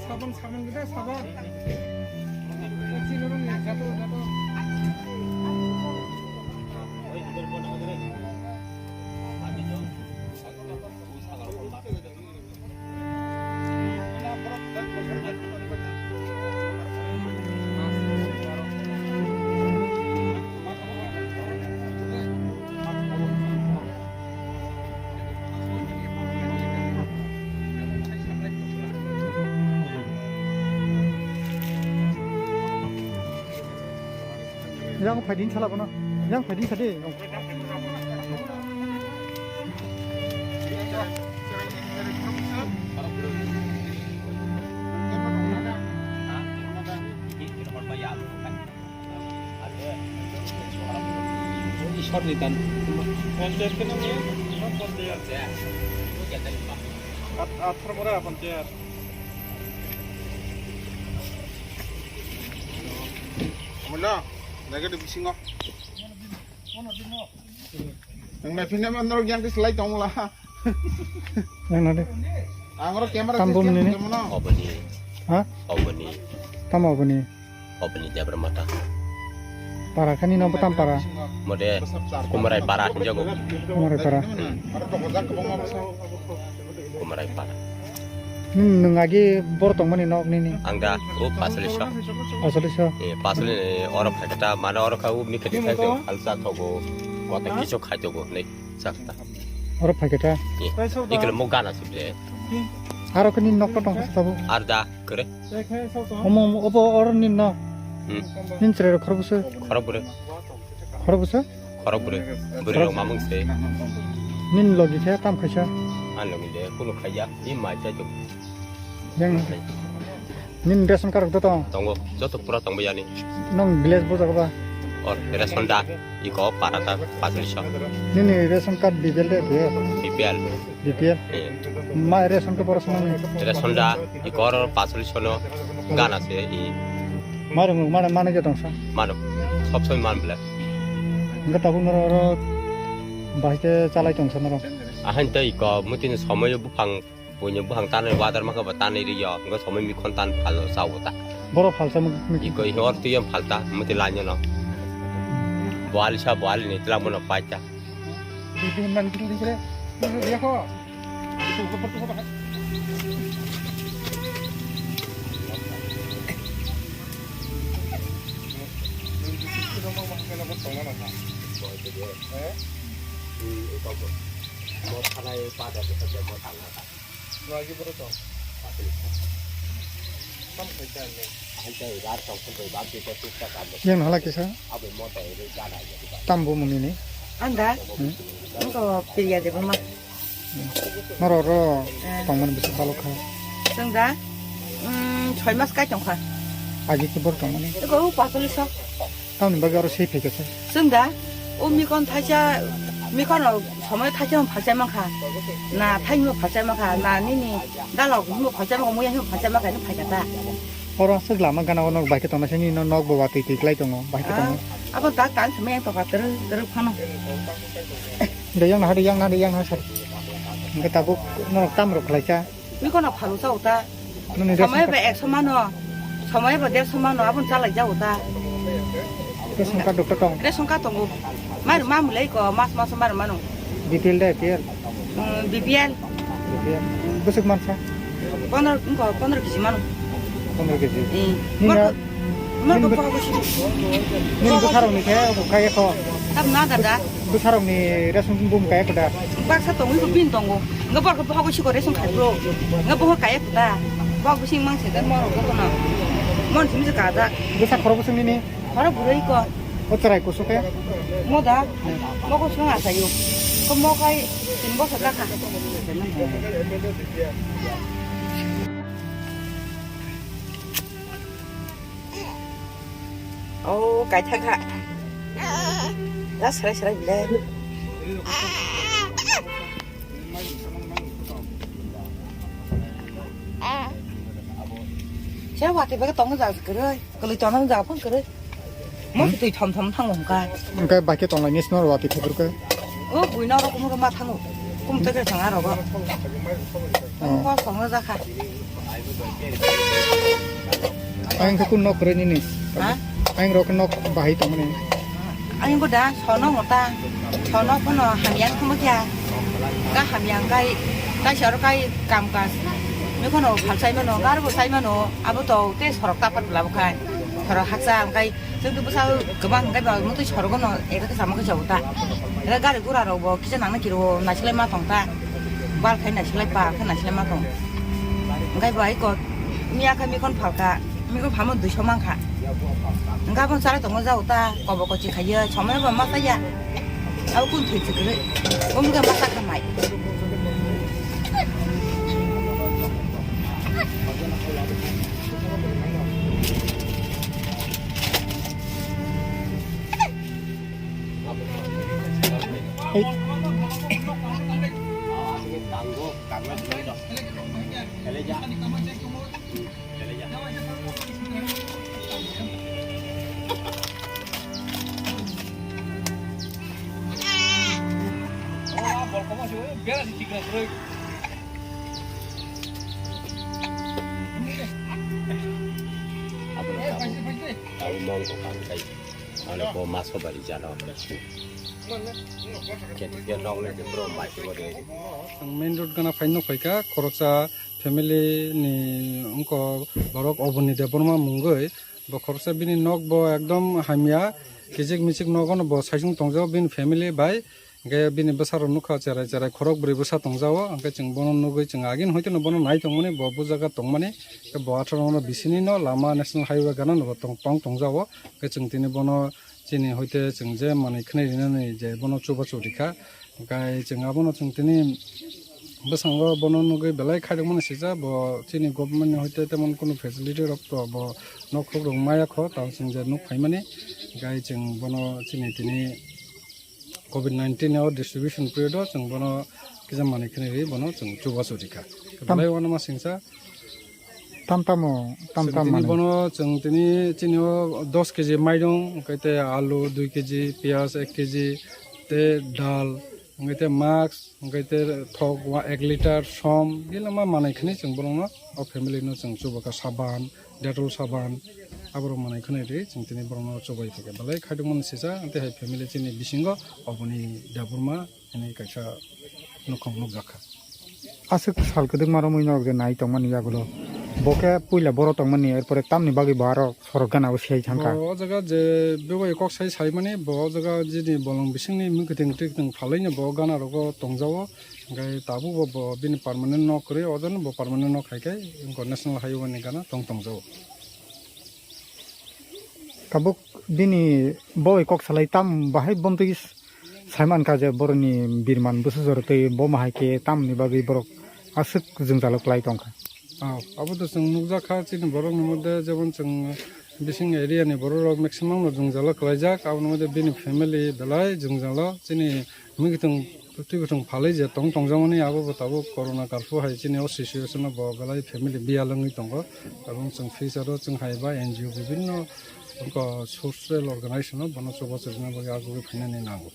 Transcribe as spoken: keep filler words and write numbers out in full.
Sabun, sabun kita sabun. Sini orang yang jatuh, jatuh. Yang phaiding sala bono. Yang phaiding sadi. Ishorni dan. At-, athar mora panchayat. Amulya, negative bisingo. Ang naiphin naman norok yang slide tong la. Nang nade. Ang oro camera Tam bom nini. Oboni. Ha? Oboni. Tam oboni. Oboni Debra Mata. Para kani no tam para. Mode Kumrai para hinjago. Kumrai para. Kumrai para. Hmm, nwng agi bor tongmani nok nini? Ang da o pasali so. Pasali so. Eh, pasali ni oro phai kata, mane oro kha o mikhe thai to, alsa thogo. Kota kicho khai togo, nei sakta. Oro phai kata. Eh, ikle mo gana sibje. Aro kani nok to tong sa tabo. Arda, kore. Omo, omo, obo oro ni no. Hmm. Nin chre khorok busu. Khorok bure. Khorok busu? Khorok bure. Bure rok mamung se. Nin logi khe tam khaisa. An logi de, kuno khaya, i mai chai to. Yang nin ration card rok to tong? Tongo, joto pura tongbo yani. Nong village bo jaga ba? Or ration da, iko para ta, pasal so. Nini ration card B P L de, de? B P L. B P L? Eh. Ma ration ke boros mani? Ration da, iko or pasal sono gana se, i. Mare mu, mare mane je tongsa? Mano, sob sob man bla. Enggak tabu noro oro bahai ke chalai tongsa noro. Ahan tei iko mutin somoyo buphang Buini buphang tanwi wadar makha ba tanwi riyo, wngkha somoi mikhon tan phalo chao ta. Boro phalsa muk-, muk- Iko hor twi yang phalta, muti lanyo no. Buali sa buali ni tla mono paita. Bibin man gil gil re. Dia ko. Eh? Mo thanai pada mo thanai. Lagi berapa? Tam kerja ni. Yang hala kisa? Tambu muni ni. Anda? Hmm? Engko pilya de ma. Noro ro. Eh. Tongmani bisa balok kha. Sengda? Hmm, choi mas kai tongkha. Agi ke bor tongmani. Eko pasali sok. Tamni bagwi aro sei phaikha se. Chwng da, o mikon thaisa, mikon rok somoi thaisa hwn phalchai mankha. Na thaini hwn phalchai mankha, na nini dalok hwn phalchai mankha, muya hwn phalchai mankha, hwn phaikha ta. Oro aswk lama gana o nok bai khe tongnaisani no nok bo watwi twi klai tongo, bai khe tongo. Ah, abo dak tan se meyang tongkha, twrwk twrwk phano. De yang na hade, yang na hade, yang na sar. Hingke tabuk norok tam rok khlaikha. Mikono phalu sa uta. Nini ration card. Samai ba ekso mano, samai ba derso mano, abon chalai ja uta. Ration card doktor tong. Ration card tongo. Mar ma mulai ko, mas mas mar mano. B P L da A P L? Mm, B P L. B P L. Bwswk mansa? Pondro, wngko pondro kg mano. Pondro kg. Eh. Nini Mar-, Nini bwsarokni khe obo kaiya kho? Tab na dada. Bwsarokni ration bum kaiya kho da? Baksa tongwi ko bin tongo. Nga borok bohogo siko ration khai bro. Nga boho kaiya kho da. Bohogo sing mang se da morok bohono. Mon simi se ka da. Bwsa khorok bwswk nini? Aro bwrwi ko. O chwrai kusu khe? Mo da? Mo ko sung asayo. Ko mo kai tin bosor jakha. O kaitha kha. Da srai srai bile. Siya wati bagi tong jak keroi. Kali tong jak pun keroi. Mo tui thom thom thang hong kai. Engkai baki tong lai nisno wati khukur kai. O bui no rokom rokom ma thango. Kum te khe thang aro go. Oh. Ko song no jakha. Ang khe kun nok kwrwi nini? Ha? Ang rok nok bahai tongmani. Ang ko da sono ngota. Sono kono hamyang kono kya. Ka hamyang kai, kai sor kai kam kas. Me kono phal sai mano, gar bo sai mano. Abo to te sorok tapat bla bo khai. Sorok haksa ang kai. Chwng tei bwsa kwbang hwnkhe ba mutwi sorgo no ekha khe sama khe jago ta. Ekha gari gura rok bo kisa nang nang kiro naisilai ma tong ta. Bal khai naisilai pa khe naisilai ma tong. Hwnkhe ba iko miya khe mikhon phalkha, mikhon phalmo duiso mankha. Hwnkhe abo chara tongma jago ta, kobo kochi khaiya, somoi bo ma chaya. Abo kun thwi chwkre. Bo mukhe ma chakha mai. Ang main road gana phaino phaikha, khoroksa family ni wngkha borok Oboni Debbarma mungwi. Bo khoroksa bini nok bo ekdom hamya, kichik michik nogo no bo saisung tongjago bini family bai. Hwnkhe bini bwsarok nukha cherai cherai khorok bwrwi bwsa tongjago, hwnkhe chwng bono nugwi chwng agini hoiteno bono nai tongmani, bo bujaga tongmani, hwnkhe bo atharo no bisini no lama national highway gana no bo tong, tong tongjago, hwnkhe chwng tini bono chini hoite chwng je manwi khwnai rinani je bono chubachu rikha, hwnkhe chwng abono chwng tini bwskango bono nugwi belai khairokmani sijak, bo chini government ni hoite temon kunu facility rok to bo nokhorok rok maya kho, tamo chwng je nuk phaimani, hwnkhe chwng bono chini tini Covid nineteen o distribution period o chwng bono kisa manwi khwnwi rwi bono chwng chubachu rikha. Tam- Belai uanama singsa. Tam tamo, tam chwng tam tini manwi. Bono chwng tini chini o dos keji mairung, hwnkhe tei alu dui keji, piyaj ek keji, tei dal, hwnkhe tei mask, hwnkhe tei thok wa ek liter, som, belai ma manwi khwnwi chwng borokno o family no chwng chubakha saban, Dettol saban, aborok manwi khwnwi rwi chwng tini borokno chubai phaikha. Belai khairokmani sijak, tei hai family chini bisingo Oboni Debbarma hinwi kaisa nukhung nukjakha. Aswk sal kwdwkma romwi norok je nai tongmani yagulo. Bo khe puila boro tongmani, erpore tamni bagwi bo aro sorok gana o siyai thangkha. Bo o jaga je bebak kok sai saimani, bo o jaga jini bolong bisingni mwkhwtwng twikhwtwng phalaino bo gana rogo tongjago. Hwnkhe tabukbo bo bini permanent nok kwrwi, o jagano bo permanent nok hai khe wngkha national highway ni gana tong tongjago. Tabuk bini boi kok salai tam bahai bomtwi saimankha je boroni birman bwsajor twi bo ma hai khe tamni bagwi borok aswk jwngjalo kwlai tongkha. Oh, abo to chwng nukjakha chini borokni moddhe, jemon chwng bising area ni borok rok maximum no jwngjalo kwlaijak, aboni moddhe bini family belai jwngjalo chini mwkhwtwng twikhwtwng phalwi je tong tongjakmani, abo bo tabuk corona curfew hai chini o situation o bo belai family biyal wngwi tongo, ebong chwng future o chwng hai ba N G O bibinno wngkha social organization o bono chubachu rwna bagwi agugwi phainani nango.